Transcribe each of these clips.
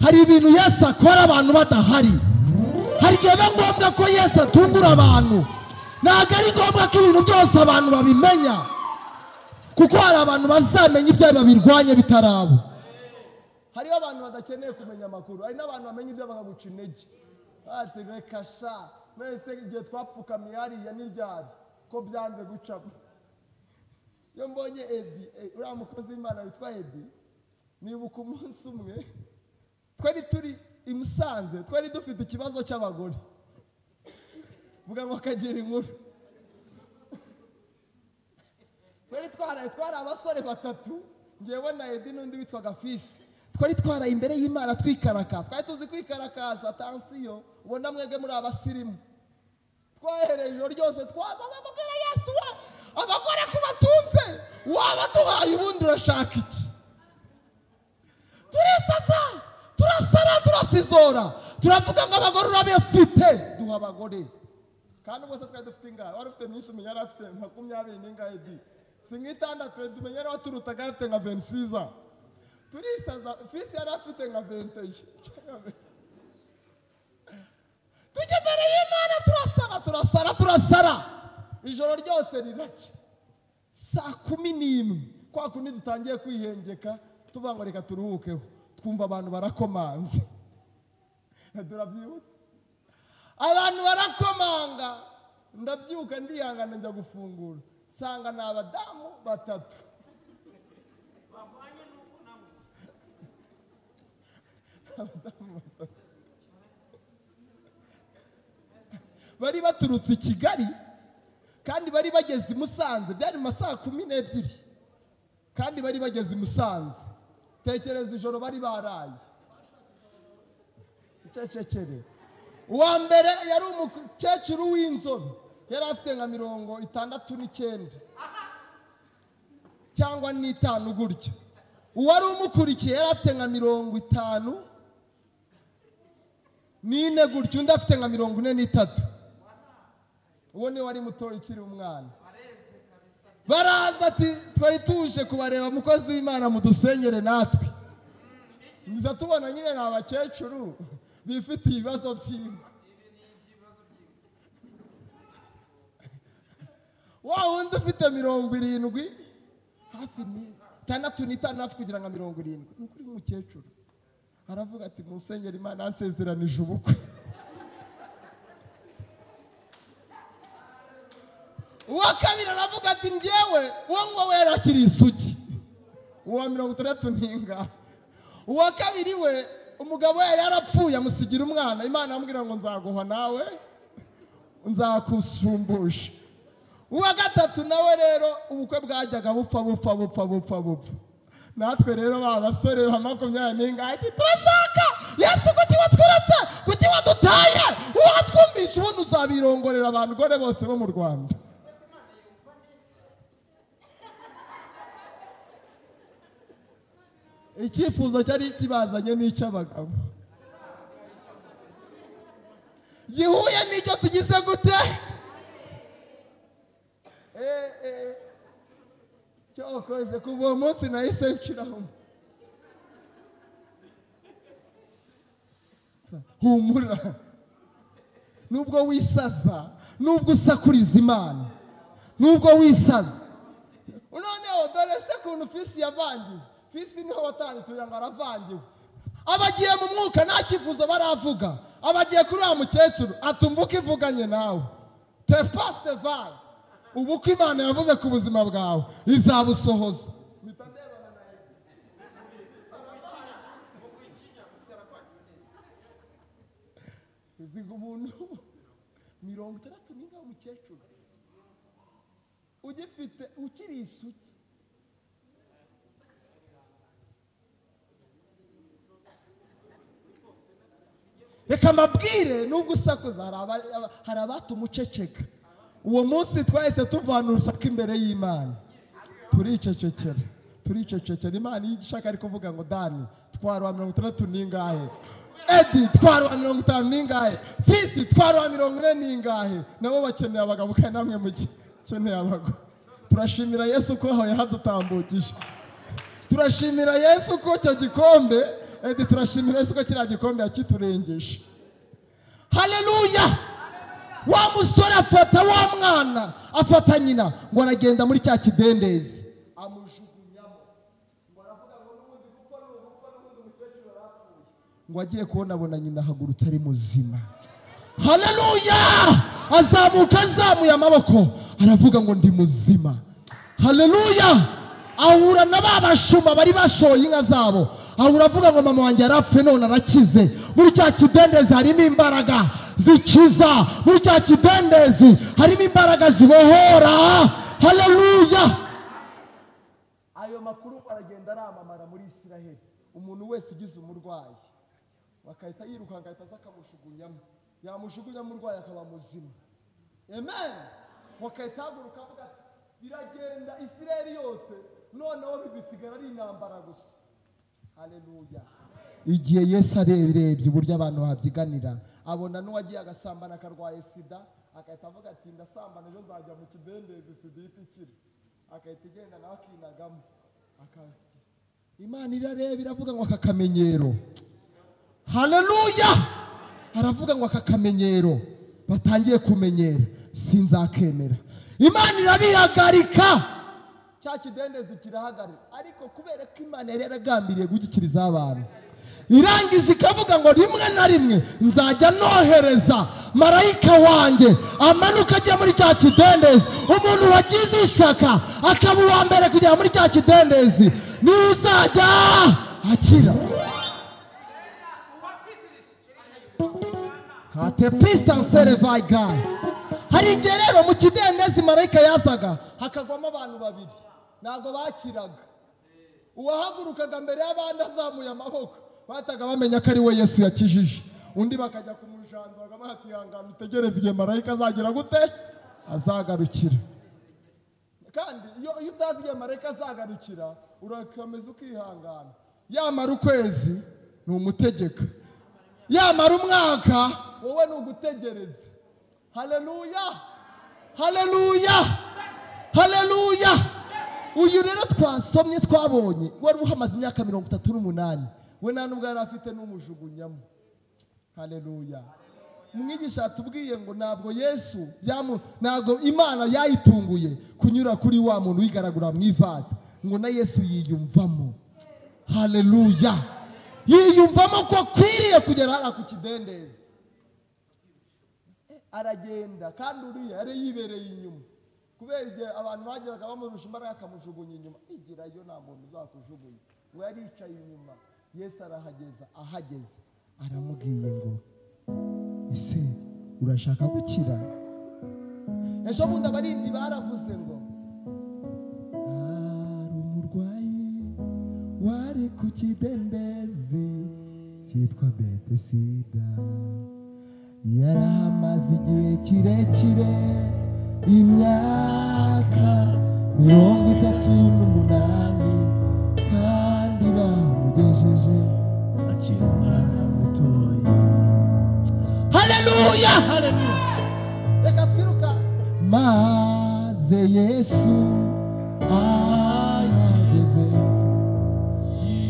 Hari ibintu Yesu akora abantu badahari. Hari igihe biba ngombwa ko Yesu atungura abantu. Ntabwo ari ngombwa ko ibintu byose abantu babimenya, kuko hari abantu bazamenya ibyo babirwanye bitarabo. Hariho abantu badakeneye kumenya amakuru, hari n'abantu bamenya ibyo bakaguca intege. Ati reka sha, mwese igihe twapfukamiye hariya n'iryari ko byanze gucamo. Iyo mbonye Edi, uriya mukozi w'Imana witwa Edi, nibuka umunsi umwe twari turi i Musanze, twari dufite ikibazo cy'abagore. Vuga ngo kagira inkuru. Twari twari abasore batatu, ngewe na Edi n'undi witwaga Fisi. Twari twaraye imbere y'Imana twikarakaza. Twari tuzi kwikarakaza, tansiyo, ubona mwege muri abasirimu. Twahereye ijoro ryose twazaza tubwira Yesu we, abagore kubatunze, wabaduhaye ubundi urashaka iki? Turisasa, turasara, turasizora. Turavuga ngo abagore urabafite, duha abagore. Kandi ubwo se twari dufite ingahe? Wari ufite myinshi, umenya yari afite 20 n'ingahe di? Si nk'itandatu, umenya yari waturutaga yari afite nka 26. Turisaza, Fisi yari afite nka 21. Tujya imbere y'Imana turasara, turasara, turasara. Ijoro ryose riracya. Saa 11 kwa kundi dutangiye kwihengeka, tuvuga ngo reka turuhukeho. Twumva abantu barakomanze. Turabyibutse. Abantu barakomanga, ndabyuka ndihangana njya gufungura. Nsanga ni abadamu batatu. Abadamu batatu bari baturutse i Kigali, kandi bari bageze i Musanze. Byari mu masaha 12, kandi bari bageze i Musanze. Tekereza ijoro bari baraye. Icecekere. Uwa mbere yari umukecuru w'inzobe, yari afite nka 69 cyangwa 5 gutyo. Uwari umukurikiye yari afite nka 54 gutyo, undi afite nka 43. Uwo ni wari muto ukiri umwana. Baraza ati twari tuje kubareba mukozi w'Imana mudusenyere natwe. Niza tubona nyine ni abakecuru bifitiye ibibazo by'ingo. Wa wundi ufite 70 hafi ni 65 hafi kugira nka 70. Ni ukuri umukecuru aravuga ati musenyere Imana yansezeranije ubukwe. Uwa kabiri aravuga ati njyewe uwo ngo we yarakiri isugi. Uwa 60 n'ingahe. Uwa kabiri we umugabo yari yarapfuye amusigira umwana, Imana amubwira ngo nzaguha nawe nzakusumbusha. Uwa gatatu nawe rero ubukwe bwajyaga bupfa bupfa bupfa bupfa bupfa. Natwe rero ba basore ba 20 n'ingahe turashaka Yesu, kuki watwuretse, kuki wadutaye, watwumvisha ubundi uzabirongorera abantu gore bose bo mu Rwanda. Icyifuzo cyari kibazanye n'icy'abagabo gihuye n'icyo tugize gute? Cyokoze kuva uwo munsi nahise nshiraho. Humura, nubwo wisaza, nubwo usakuriza Imana, nubwo wisaza. Noneho dore se kuntu Fisi yavangiwe. Fisi niho watangiye ngo aravangiwe. Abagiye mu mwuka nta cyifuzo baravuga. Abagiye kuri wa mukecuru atumbuka ivuganye nawe. Te paste vai. Ubuko Imana yavuze ku buzima bwawe izabusohoza. Iziga umuntu 60 n'ingahe umukecuru ugifite ukiri isugi. Reka mbabwire, nubwo usakuza hari abatumuceceka. Uwo munsi twahise tuvana urusaku imbere y'Imana, turicecekera, turicecekera. Imana iyo ishaka ari kuvuga ngo Dani twara 60 n'ingahe, Edi twara 50 n'ingahe, Fisi twara 40 n'ingahe. Nabo bakeneye abagabo kandi namwe mukeneye abagabo. Turashimira Yesu ko aho yahadutambukije. Turashimira Yesu ko icyo gikombe Edi turashimira Yesu ko kiriya gikombe yakiturengeje. Haleluya. Wa musore afata wa mwana, afata nyina, ngo aragenda muri cya kidendezi amujugunyamo, ngo aravuga ngo n'ubundi gupfa ni ugupfa, n'ubundi umukecuru arapfuye. Ngo agiye kubonabona nyina ahagurutse ari muzima. Haleluya. Azamuka azamuye amaboko aravuga ngo ndi muzima. Haleluya. Ahura na ba bashumba bari bashoye inka zabo, ahura avuga ngo mama wanjye yarapfuye none arakize. Muri cya kidendezi harimo imbaraga zikiza, muri cya kidendezi harimo imbaraga zibohora. Haleluya. Ayo makuru aragenda aramamara muri Isiraheli. Umuntu wese ugize umurwayi bakahita yirukanka agahita aza akamushugunyamo, yamushugunyamo umurwayi akaba muzima. Amen. Wakahita ahaguruka avuga ati biragenda Isiraheli yose, noneho bisigara ari intambara gusa. Haleluya. Igihe Yesu arebye uburyo abantu babyiganira, abona n'uwagiye agasambana akarwaye sida, agahita avuga ati ndasambana ejo nzajya mu kidendezi sida ihita ikira, agahita igenda nawe akinagamo. Imana irareba iravuga ngo aka kamenyero. Haleluya. Aravuga ngo aka kamenyero batangiye kumenyera sinzakemera. Imana irabihagarika, cya kidendezi kirahagarika. Ariko kubera ko Imana yari yaragambiriye gugikiriza abantu, irangije ikavuga ngo rimwe na rimwe nzajya nohereza marayika wanjye amanuka ajya muri cya kidendezi. Umuntu wagize ishyaka akaba uwa mbere kugera muri cya kidendezi niwe uzajya akira. Hari igihe rero mu kidendezi marayika yazaga hakagwamo abantu babiri, ntabwo bakiraga. Uwahagurukaga mbere y'abandi azamuye amaboko bataga bamenya ko ari we Yesu yakijije, undi bakajya kumujanzura bakamuha ihangane utegereze igihe marayika azagira gute azagarukira. Kandi iyo utazi igihe marayika azagarukira urakomeza ukihangana. Yamara ukwezi ni umutegeka, yamara umwaka wowe ni ugutegereza. Haleluya. Haleluya. Haleluya. Uyu rero twasomye twabonye wari uhamaze imyaka 38, we nta nubwo yari afite n'umujugunyamo. Haleluya. Umwigisha atubwiye ngo ntabwo Yesu ntabwo Imana yayitunguye kunyura kuri wa muntu wigaragura mu ivata, ngo na Yesu yiyumvamo. Haleluya. Yiyumvamo ko akwiriye kugera hariya ku kidendezi. Aragenda, kandi uriya yari yibereye inyuma, kubera igihe abantu bageraga bamurusha imbaraga akamujugunya inyuma, igerayo nta muntu uzakujugunya. Ngo yari yicaye inyuma, Yesu arahageza. Ahageze aramubwiye ngo ese urashaka gukira? Ejo bundi abaririmbyi baravuze ngo hari umurwayi wari ku kidendezi cyitwa Betesida, yarahamaze igihe kirekire, imyaka 38, kandi bamugejeje akiri umwana mutoya. Haleluya. Reka twiruka. Maze Yesu ahageze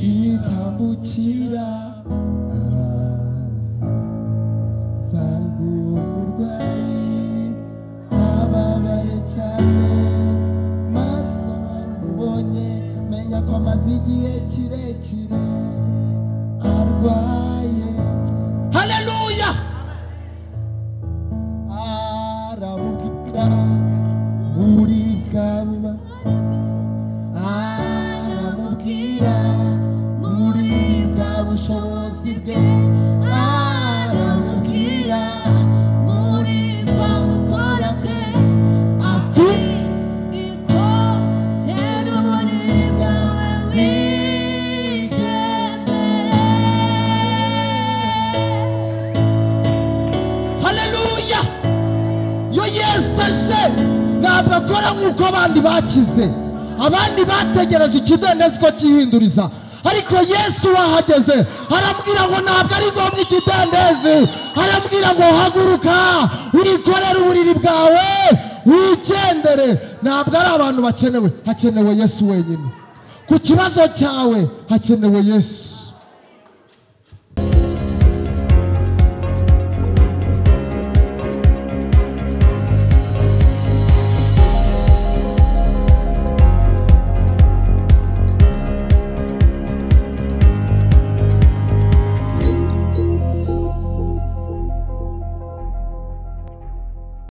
yitambukira asanga uwo murwayi ababaye cyane, maze bamubonye menya ko amaze igihe kirekire arwaye. Haleluya. Aramubwira muri bwa aramubwira muri bwa bushobozi bwe, aramubwira muri kwa gukora kwe, ati ikorere uburiri bwawe wigendere. Haleluya. Iyo Yesu aje ntabwo akora nk'uko abandi bakize, abandi bategereje ikidendezi ko cyihinduriza, ariko Yesu wahageze arambwira ngo ntabwo ari ngombwa ikidendezi, arambwira ngo haguruka wikorere uburiri bwawe wigendere. Ntabwo ari abantu bakenewe, hakenewe Yesu wenyine. Ku kibazo cyawe hakenewe Yesu.